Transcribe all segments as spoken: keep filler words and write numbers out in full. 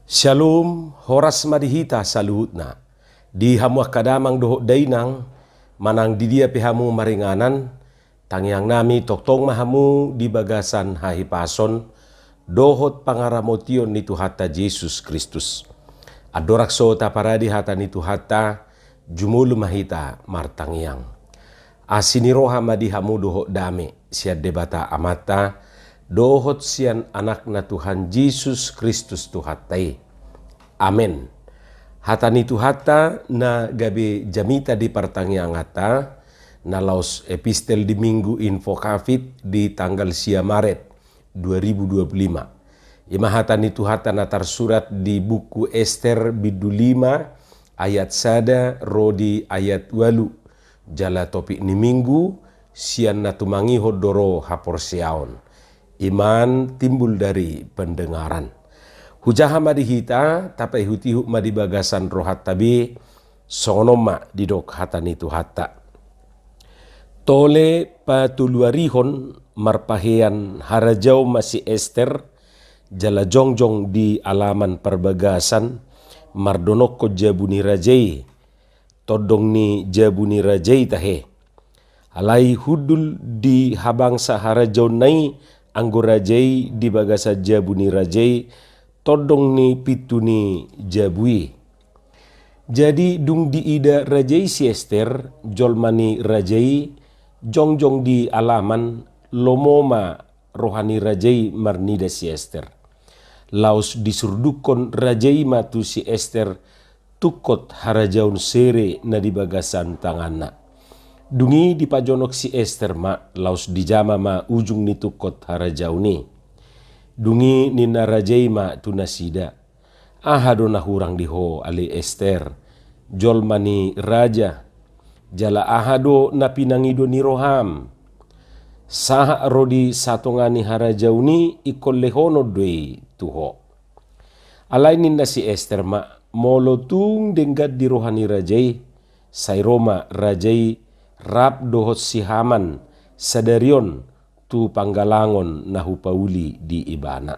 Syalom, horas ma di hita saluhutna. Di hamu angka damang dohot dainang, manang di dia pe hamu maringanan, tangiang nami tongtong ma hamu di bagasan hahipason dohot pangaramotion ni Tuhanta Jesus Kristus. Andorang so taparade hata ni Tuhanta, jumolo ma hita martangiang. Asi ni roha ma di hamu dohot dame sian Debata Amanta dohot sian Anakna Tuhan Jesus Kristus Tuhanta i. Amen. Hata ni Tuhanta na gabe jamita di partangianganta, na laos epistel di Minggu Invocavit di tanggal sia Maret dua ribu dua puluh lima. I ma hata ni Tuhanta na tarsurat di buku Ester bindu lima ayat sada ro di ayat ualu. Jala topik ni Minggu, sian na tumangihon do ro haporseaon. Iman timbul dari pendengaran. Hujaha ma di hita, tapaihutihut ma di bagasan rohanta be, songon on ma didok hata ni Tuhanta. Tole patoluarihon marpahean harajaon ma si Ester, jala jongjong di alaman parbagasan, mardonokkon jabu ni raja i, tondong ni jabu ni raja i tahe. Alai hundul di habangsa harajaonna i anggo raja i di bagasan jabu ni raja i, tondong ni pintu ni jabu i. Jadi dung diida raja i si Ester, jolma ni raja i, jongjong di alaman, lomo ma roha ni raja i marnida si Ester. Laos disurdukkon raja i ma tu si Ester tungkot harajaon sere na di bagasan tanganna. Dung i dipajonok si Ester ma, laos dijama ma ujung ni tungkot harajaon i. Dung i ninna raja i ma tu nasida: Aha do na hurang di ho, ale Ester, jolma ni raja? Jala aha do na pinangido ni roham? Sahat ro di satonga ni harajaon i, ingkon lehonon do i tu ho. Alai ninna si Ester ma: Molo tung denggan di roha ni raja i, sai ro ma raja i rap dohot si Haman sadari on tu panggalangon na hupauli di ibana.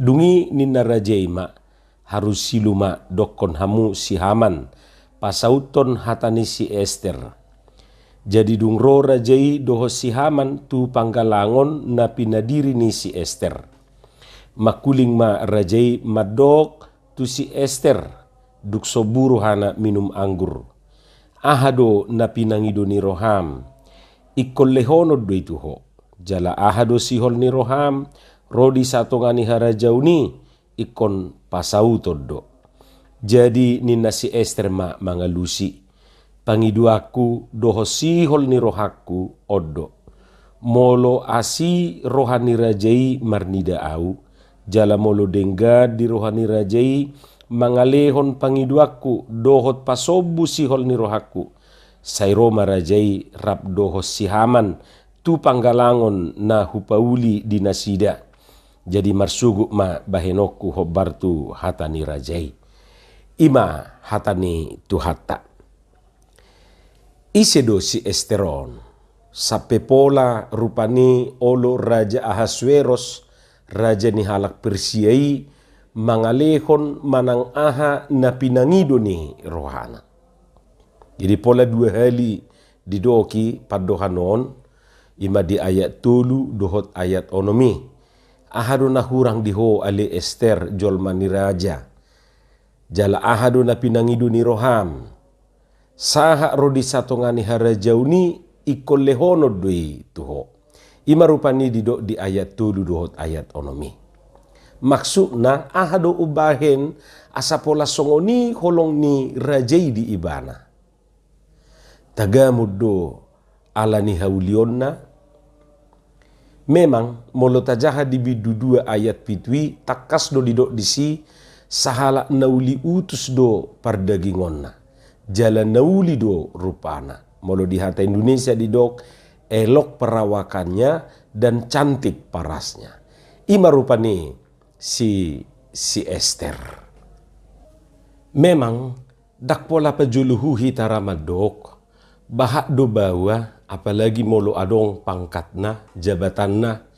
Dung i ninna raja i ma: Harusilu ma dokkon hamu si Haman, pasauthon hata ni si Ester. Jadi dung ro raja i dohot si Haman tu panggalangon na pinadiri ni si Ester, mangkuling ma raja i mandok tu si Ester, dung sombu rohana minum anggur: Aha do na pinangido ni roham? Ingkon lehonon do i tu ho. Jala aha do sihol ni roham ro di satonga ni harajaon i, ingkon pasauton do. Jadi ninna si Ester ma mangalusi: Pangidoanku dohot sihol ni rohangku on do: Molo asi roha ni raja i marnida au, jala molo denggan di roha ni raja i mangalehon pangidoanku dohot pasombu sihol ni rohangku, sai ro ma raja i rap dohot si Haman tu panggalangon na hupauli di nasida. Jadi marsogot ma bahenonku hombar tu hata ni raja i. I ma hata ni Tuhanta. Ise do si Ester on? Sampe pola rupani olo Raja Ahasweros, raja ni halak Persia i, mangalehon manang aha na pinangido ni rohana. Jadi pola dua hali didok i pandohan on, i ma di ayat tolu dohot ayat onom i. Aha do na hurang di ho, ale Ester, jolma ni raja? Jala aha do na pinangido ni roham? Sahat ro di satonga ni harajaon i, ingkon lehonon do i tu ho. I ma rupani didok di ayat tolu dohot ayat onom i. Maksudna, aha do umbahen asa pola songon i holong ni raja i di ibana? Tagamon do ala ni haulionna? Memang, molo tajaha di bindu dua ayat pitu i, tangkas do didok disi, sahalak na uli utus do pardagingonna, jala na uli do rupana. Molo di hata Indonesia didok, elok perawakannya dan cantik parasnya. I ma rupani si, si Ester. Memang, ndang pola pajolo huhut hita ra mandok, bahat do baoa, apalagi molo adong pangkatna, jabatanna,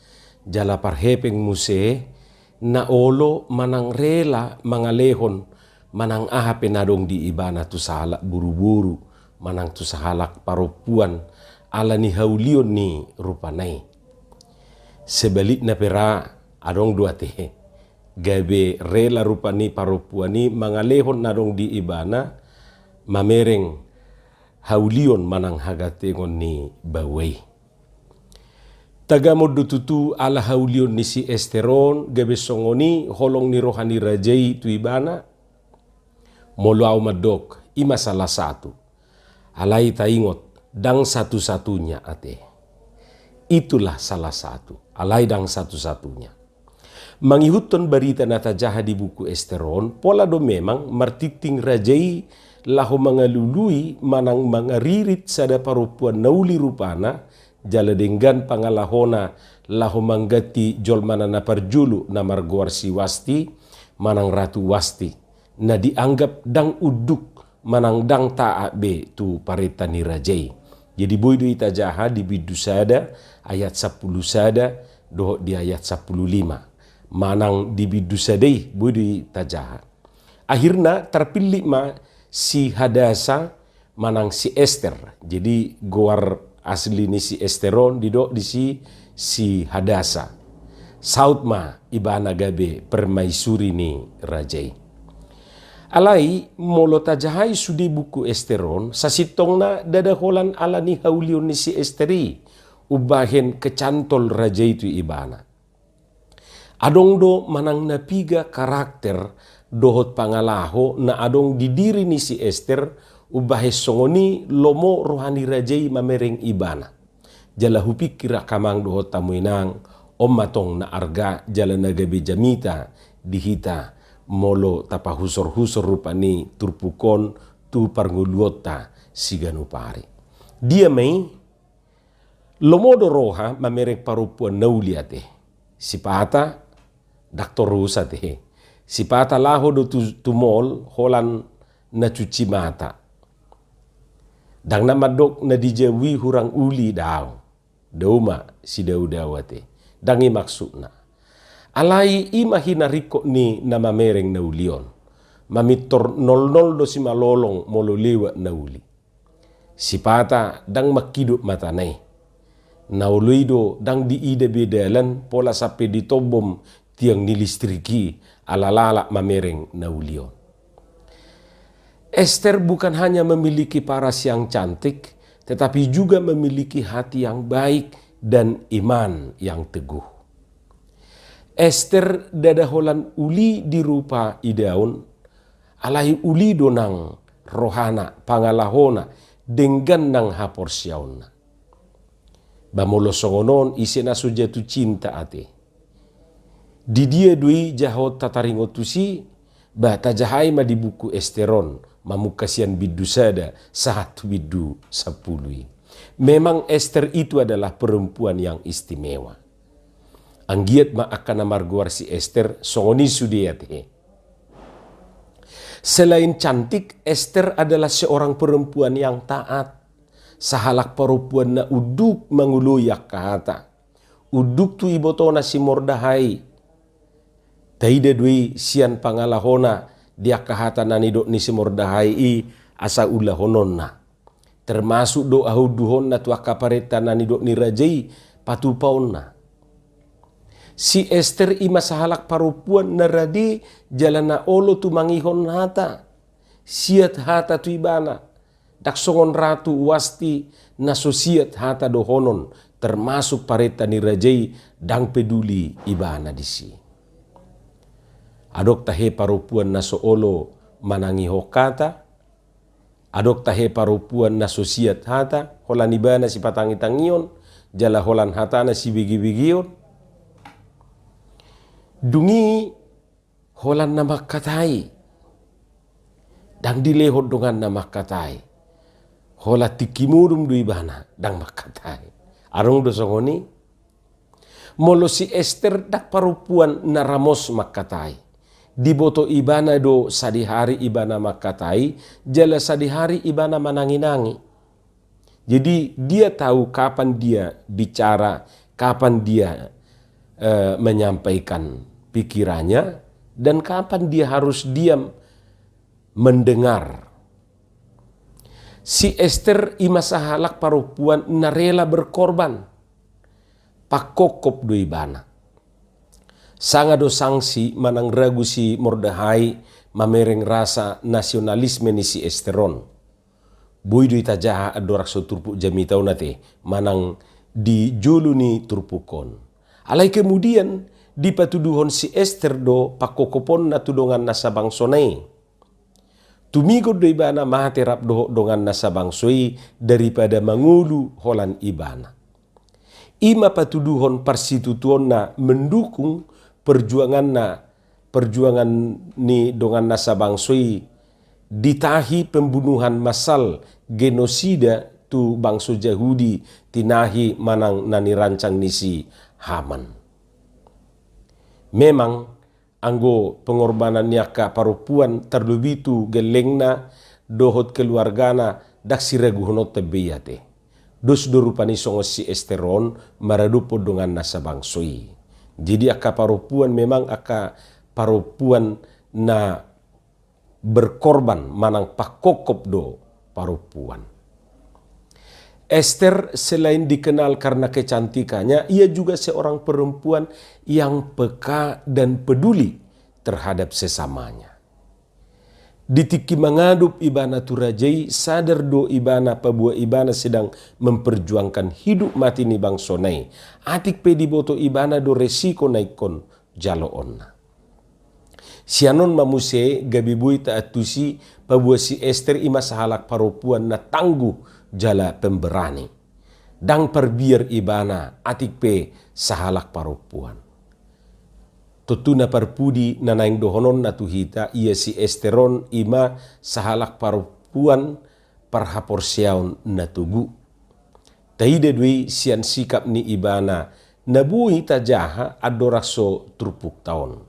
jala parhepeng muse, na olo manang rela mangalehon manang aha pe na adong di ibana tu sahalak boruboru manang tu sahalak parompuan ala ni haulion ni rupana i. Sebalikna pe ra, adong do ate gabe rela rupani parompuan i mangalehon na adong di ibana mamereng haulion manang hagatengon ni baoa i. Tagamon do tutu ala haulion ni si Ester on gabe songon i holong ni roha ni raja i tu ibana? Molo au mandok, i ma salah satu. Alai taingot, ndang satu-satunya ate. Itulah salah satu, alai ndang satu-satunya. Mangihuthon barita na tajaha di buku Ester on, pola do memang martingting raja i laho mangalului manang mangaririt sada parompuan na uli rupana, jala denggan pangalahona laho mangganti jolmana na parjolo na margoar si Wasti manang Ratu Wasti, na dianggap ndang unduk manang ndang taat be tu parenta ni raja i. Jadi boi do i tajaha di bindu sada ayat sampulu sada dohot di ayat sampulu lima. Manang di bindu sada i boi do i tajaha. Akhirna tarpillit ma si Hadasa manang si Ester. Jadi goar asli ni si Ester on didok disi si Hadasa. Saut ma ibana gabe permaisuri ni raja i. Alai molo tajahai sude buku Ester on, sasintongna ndada holan ala ni haulion ni si Ester i umbahen kecantol raja i tu ibana. Adong do manang na piga karakter dohot pangalaho na adong di diri ni si Ester umbahen songon i lomo roha ni raja i mamereng ibana. Jala hupikir angka amang dohot hamu inang, on ma tong na arga jala na gabe jamita di hita molo tapahusor-husor rupani turpuk on tu parngoluonta siganup ari. Dia ma i? Lomo do roha mamereng parompuan na uli ate. Sipata ndang torus ate. Sipata laho do tu, tu mall holan na cuci mata. Ndang na mandok na di jabu i hurang uli, daong. Dao ma sidaodao ate. Ndang i maksudna. Alai i ma hinaringkot ni na mamereng na uli on. Mamintor nolnol do simalolong molo lewat na uli. Sipata ndang mangkidop matana i. Na olo i do ndang diida be dalan pola sampe ditombom tiang ni listrik i ala lalap mamereng na uli on. Ester bukan hanya memiliki paras yang cantik, tetapi juga memiliki hati yang baik dan iman yang teguh. Ester ndada holan uli di rupa idaon, alai uli do nang rohana, pangalahona, denggan nang haporseaonna. Ba molo songon on, ise na so jatuh cinta ate? Di dia do i jahaonta taringot tusi? Ba tajahai ma di buku Ester on, mamungka sian bindu sada sahat tu bindu sampulu i. Memang Ester itu adalah perempuan yang istimewa. Anggiat ma angka na margoar si Ester songon i sude ate. Selain cantik, Ester adalah seorang perempuan yang taat. Sahalak parompuan na unduk mangoloi angka hata. Unduk tu ibotona si Mordahai. Taida do i sian pangalahona di angka hata na nidok ni si Mordahai i asa ulahononna. Termasuk do haunduhonna tu angka parenta na nidok ni raja i patupaonna. Si Ester i ma sahalak parompuan na rade jala na olo tumangihon hata. Siat hata tu ibana. Ndang songon Ratu Wasti na so siat hata dohonon, termasuk parenta ni raja i, ndang peduli ibana disi. Adong tahe parompuan na so olo manangihon hata? Adong tahe parompuan na so siat hata, holan ibana sipatangitangion, jala holan hatana sibegebegeon? Dung i holan na mangkatai. Ndang dilehon donganna mangkatai. Holan tingki modom do ibana, ndang mangkatai. Adong do songon i? Molo si Ester ndang parompuan na ramos mangkatai. Diboto ibana do sadihari ibana mangkatai, jala sadihari ibana mananginangi. Jadi dia tahu kapan dia bicara, kapan dia, eh, menyampaikan pikirannya, dan kapan dia harus diam mendengar. Si Ester i ma sahalak parompuan na rela berkorban. Pangkophop do ibana. Sanga do sangsi manang ragu si Mordehai mamereng rasa nasionalisme ni si Ester on. Boi do itajaha andorang so turpuk jamita on ate, manang di jolo ni turpuk on. Alai kemudian dipatuduhon si Ester do pangkophoponNa tu donganna sabangsona i. Tumigot do ibana mate rap dohot donganna sabangso i daripada mangolu holan ibana. I ma patuduhon parsitutuonna mendukung perjuanganna, perjuangan ni donganna sabangso i di tahi pembunuhan massal, genosida tu bangso Jahudi, tinahi manang na nirancang ni si Haman. Memang, anggo pengorbanan ni angka parompuan tarlobi tu gellengna dohot keluargana, ndang siraguhononta be i ate. Dos do rupani songon si Ester on maradophon donganna sabangso i. Jadi angka parompuan memang angka parompuan na berkorban manang pangkophop do parompuan. Ester selain dikenal karena kecantikannya, ia juga seorang perempuan yang peka dan peduli terhadap sesamanya. Di tingki mangadopi ibana tu raja i, sadar do ibana paboa ibana sedang memperjuangkan hidup mati ni bangsona i. Atik pe diboto ibana do resiko na ingkon jaloonna. Sian on ma muse gabe boi taantusi paboa si Ester i ma sahalak parompuan na tangguh jala pemberani. Ndang parbiar ibana atik pe sahalak parompuan. Tontu na parpudi na naeng dohononna tu hita, ia si Ester on i ma sahalak parompuan parhaporseaon na togu. Taida do i sian sikap ni ibana na boi tajaha andorang so turpukta on.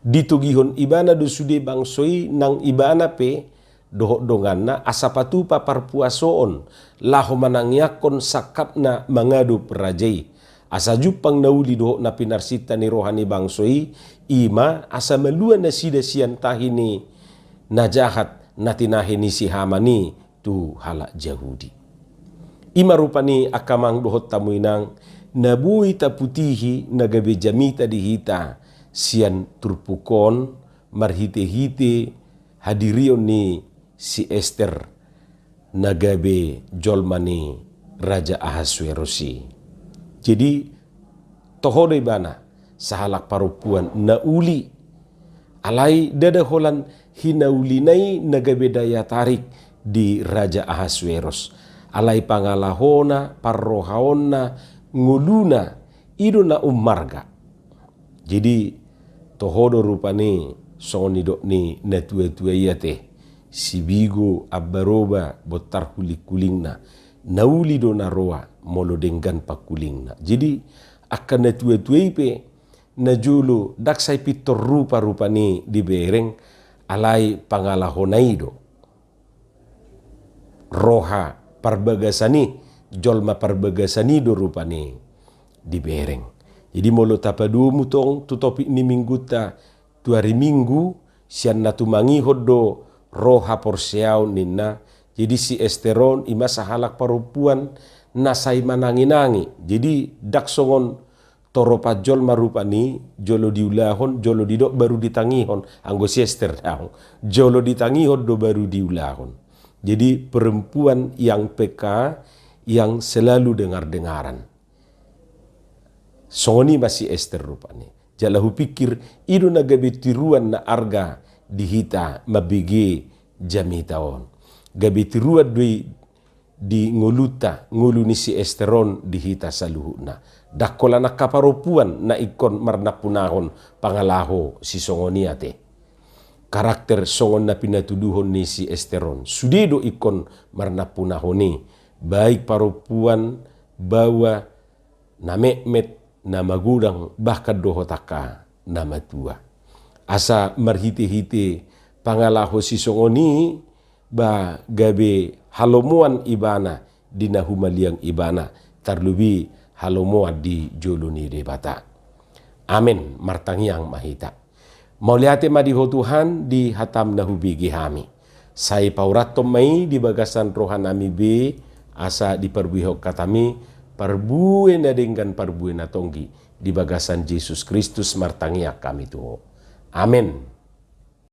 Ditogihon ibana do sude bangso i nang ibana pe dohot donganna asa patupa parpuasoon laho manangiangkon sangkapna mangadop raja i. Asa jumpang na uli dohot na pinarsinta ni roha ni bangso i, i ma asa malua nasida sian tahi ni na jahat na tinahi ni si Haman i tu halak Jahudi. I ma rupani angka amang dohot hamu inang na boi taputihi na gabe jamita di hita sian turpuk on marhitehite hadirion ni si Ester na gabe jolma ni Raja Ahasweros i. Jadi toho do ibana sahalak parompuan na uli. Alai ndada holan hinaulina i na gabe daya tarik di Raja Ahasweros. Alai pangalahona, parrohaonna, ngoluna, i do na ummarga. Jadi toho do rupani songon nidok ni natuatua i ate, sibigo ambaroba bontar hulingkulingna, na uli do na roa molo denggan pangkulingna. Jadi angka natuatua i pe najolo ndang sai pintor rupa rupani dibereng, alai pangalahona i do. Roha parbagasan i, jolma parbagasan i do rupani dibereng. Jadi molo tapadomu tong tu topik ni minggunta tu ari Minggu, sian na tumangihon do roha porseaon ninna. Jadi si Ester on i ma sahalak parompuan na sai mananginangi. Jadi ndang songon toropan jolma rupani, jolo diulahon, jolo didok baru ditangihon, anggo si Ester daong. Jolo ditangihon do baru diulahon. Jadi perempuan yang peka, yang selalu dengar-dengaran. Songon i ma si Ester rupani. Jala hupikir i do na gabe tiruan na arga di hita mambege jamita on. Gabe tiruan do i di ngolunta, ngolu ni si Ester on di hita saluhutna. Ndang holan angka parompuan na ingkon marnampunahon pangalaho sisongon i ate. Karakter songon na pinatuduhon ni si Ester on, sude do ingkon marnampunahon i, baik parompuan, baoa, na metmet, na magodang, bahkan dohot angka na matua. Asa marhitehite pangalaho sisongon i, ba gabe halomoan ibana di na humaliang ibana, tarlobi halomoan di jolo ni Debata. Amen. Martangiang ma hita. Mauliate ma di Ho Tuhan di hataM na hubege hami. Sai paurathon ma i di bagasan rohanami be, asa diparbuehon hataMi parbue na denggan, parbue na tonggi, di bagasan Jesus Kristus martangiang hami tu Ho. Amen.